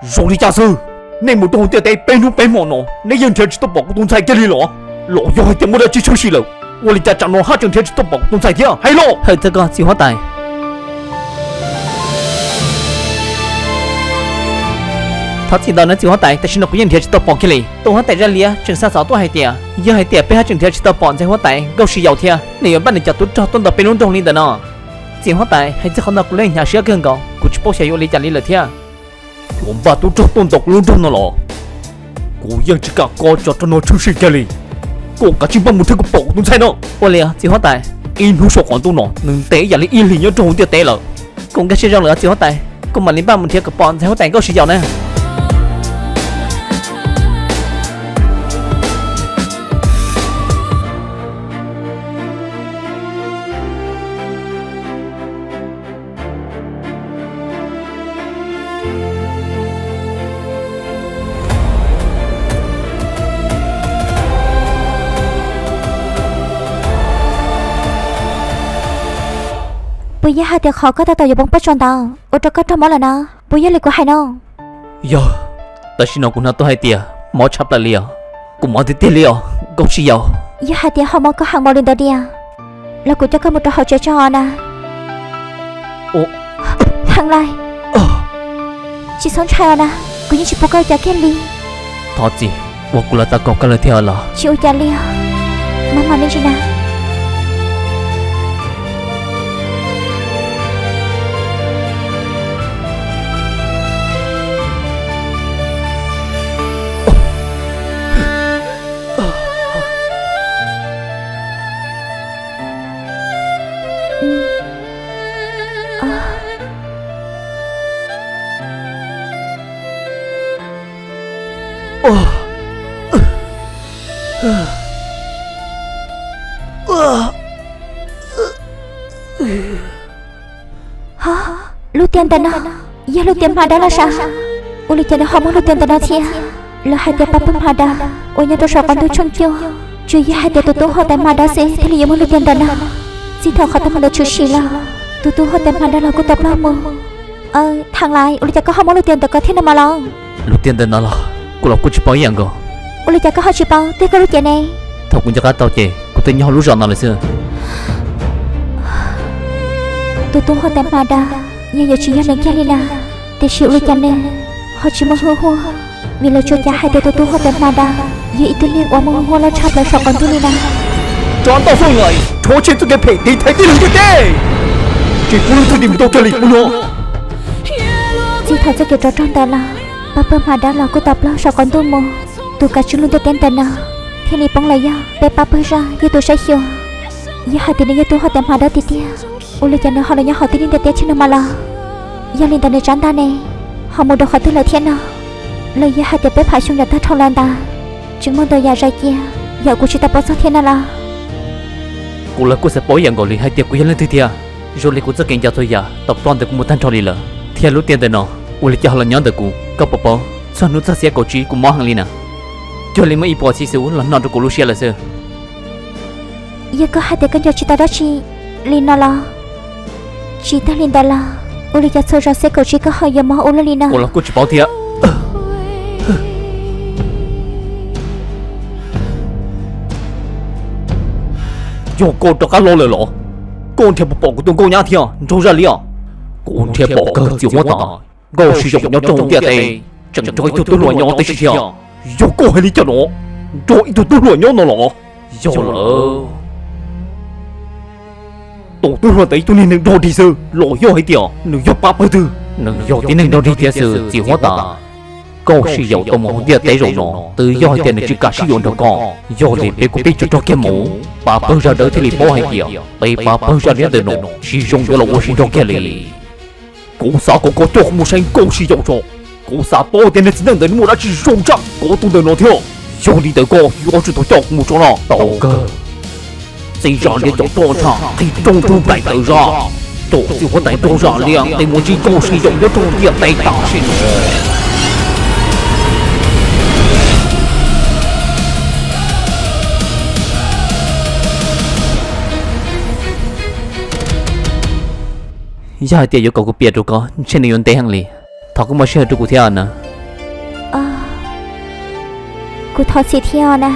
Zoo li cas xwb? Nej mus rau hauv ntiaj teb peb hnub peb hmo no, neb yeej nrhiav tsis tau pom kuv tus ntxhais kiag li los? Los yog hais tias muaj dab tsi tshwm sim lawm, ua li cas tsam no haj tseem nrhiav tsis tau pom kuv tus ntxhais thiab hais los? Hawm txog koj txiv huab tais. Thov txim ntau nawb txiv huab tais, tam sim no kuv yeej nrhiav tsis tau pom kiag li. Tus huab tais zaj liab tseem xa xov tuaj hais tias yog hais tias peb haj tseem nrhiav tsis tau pom ntxhais huab tais Nkauj Sis Yaus thiab nws yuav npaj nws cov tub rog tuaj ntaus peb lub nroog li ntawm no. Txiv huab tais, hais txog qhov no kuv yeej hnyav siab kawg nkaus, kuv tsis paub xyov yuav ua li cas li lawm thiab. Yuav npaj tub rog tuaj ntaus kuv lub nroog no los? Kuv yeej tsis kam kom cov rog no tshwm sim kiag li. Koj kav tsij npaj mus nrhiav kom pom kuv tus ntxhais no. Ua li txiv huab tais. Ib hnub saum qaum ntuj no nws ntev ib yam li ib hlis nyob rau hauv ntiaj teb lawm. Kuv nkag siab zoo lawm txiv huab tais, kuv mam li npaj mus nrhiav kom pom ntxhais huab tais Nkauj Sis Yaus na. Puas yog hais tias qhov koj tab tom yuav poob pob tsuas ntawd ua rau koj raug mob lawm na? Puas yog li kuv hais no? Yog, tam sim no kuv hnov tuaj hais tias mob tshaj plaws li os. Kuv mob tiag tiag li os Nkauj Sis Yaus. Yog hais tias ho mob koj heev npaum li ntawd tiag los kuv coj koj mus rau hauv tsev tso os na. Thav Lais, tsis txhob ntshai os na, kuv yeej tsis pub koj ua cas kiag li. Thov txim uas kuv los tau kom koj lawm thiab los? Tsis ua cas li os, maj mam me ntsis na. Lub tiaj ntawm no yog lub tiaj hma dab los sav? Ua li cas nws ho muaj lub tiaj ntawm no thiab? Lawv hais tias pab pawg hma dab uas nyob rau saum qaum ntuj tshooj cuaj, tsuas yog hais tias tus tub huab tais hma dab xwb thiaj li yuav muaj lub tiaj ntawm no. Txij thaum qhov teeb meem ntawd tshwm sim los, tus tub huab tais hma dab los kuj tau ploj mus. Thav Lais, ua li cas koj ho muaj lub tiaj ntawm ko thiab no mas los? Lub tiaj ntawm no los kuv los kuj tsis paub ib yam nkaus. Ua li cas koj ho tsis paub twb koj lub cev ne? Thaum kuv nco qab tau ces kuv twb nyob hauv lub zos no lawm xwb. Tus tub huab tais hma dab yeej yuav tsis yog nws kiag li na, tiam sis ua li cas nws ho tsis muaj hwj huaj? Vim lawv tsuas cav hais tias tus tub huab tais hma dab yog ib tug neeg uas muaj hwj huaj loj tshaj plaws saum qaum ntuj li na. Rov ntaj foj lais, rhuav tshem txoj kev phem tiv thaiv tib neeg ntiaj teb, tsis pub leej twg dim mus tau kiag li ub no. Txij thaum txoj kev rov raug ntawd los, pab pawg hma dab los kuj tau ploj saum qaum ntuj mus. Tus kav tswj lub ntiaj teb ntawm no thiaj li poob los yog peb pab pawg zaj yog tus saib xyuas. Yog hais tias nws yog tus huab tais hma dab tiag tiag, ua li cas nws ho los nyob hauv tib neeg ntiaj teb thiab no mas los? Yog li ntawd nws tsab ntaj ne ho mus rau qhov twg lawm thiab no? Los yog hais tias peb phav xyoo yav tag dhau los ntawd tseem muaj ntau yam zais cia, yog kuv tsis tau paub txog thiab no los? Kuv los kuj xav paub ib yam nkaus li hais tias kuv yog leej twg thiab. Zoo li kuv txoj kev nco txhua yam tau ploj ntawm kuv mus tag nrho li lawm, thiab lub tiaj ntawm no ua li cas ho los nyob ntawm kuv? Koj puas paub txog hnub txog xiab kaum tsib kuv mob heev li na, cuag li muaj ib pob xib xub los hno rau kuv lub siab lawm xwb. Yog koj hais tias koj nco tsis tau dab tsi li no los? Tsis tag li ntawd los, ua li cas txhua zaus xiab kaum tsib koj ho yuav mob ua luaj li no? Kuv los kuj tsis paub thiab. Yog koj rov qab los lawm los? Koj nrhiav puas pom kuv tus nkauj nyab thiab nraug zaj liab? Kuv nrhiav pom kawg txiv huab tais, Nkauj Sis Yaum nyob rau hauv ntiaj teb tseem nrog ib tug tub hluas nyob tib si thiab. Yog koj hais li cas no? Nrog ib tug tub hluas nyob no los? Yog lawm. Tus tub hluas ntawd ib tug niag neeg dog dig xwb los yog hais tias nws yog pab pawg twg? Nws yog tib neeg dog dig thiab xwb txiv huab tais. Nkauj Sis Yaum tau mus hauv ntiaj teb zaum no twb yog hais tias nws tsis kam sib yuav nrog koj, yog li peb kuj pib tsov rog kiag mus, pab pawg zaj dawb thiaj li paub hais tias peb pab pawg zaj liab ntawm no tsis zoo yuav los ua si nrog kiag li. Kuv xav kom koj coj kuv mus saib Nkauj Sis Yaum tso, kuv xav paub tias niag txiv neej ntawd nws muaj dab tsi zoo tshaj koj tus ntawm no thiab. Yog li ntawd koj yuav tsum tau coj kuv mus tso no. Tau kawg. Txiv zaj liab cov roj ntsha qhib rooj nrug nplaim tawv zaj, tos txiv huab tais nraug zaj liab nqis mus ntsib Nkauj Sis Yaum nyob rau ntiaj teb tam sim no. Yog hais tias yuav kom kuv piav rau koj ntshe nws yuav ntev heev li. Thov koj muab sij hawm rau kuv thiab na. Kuv thov txim thiab na.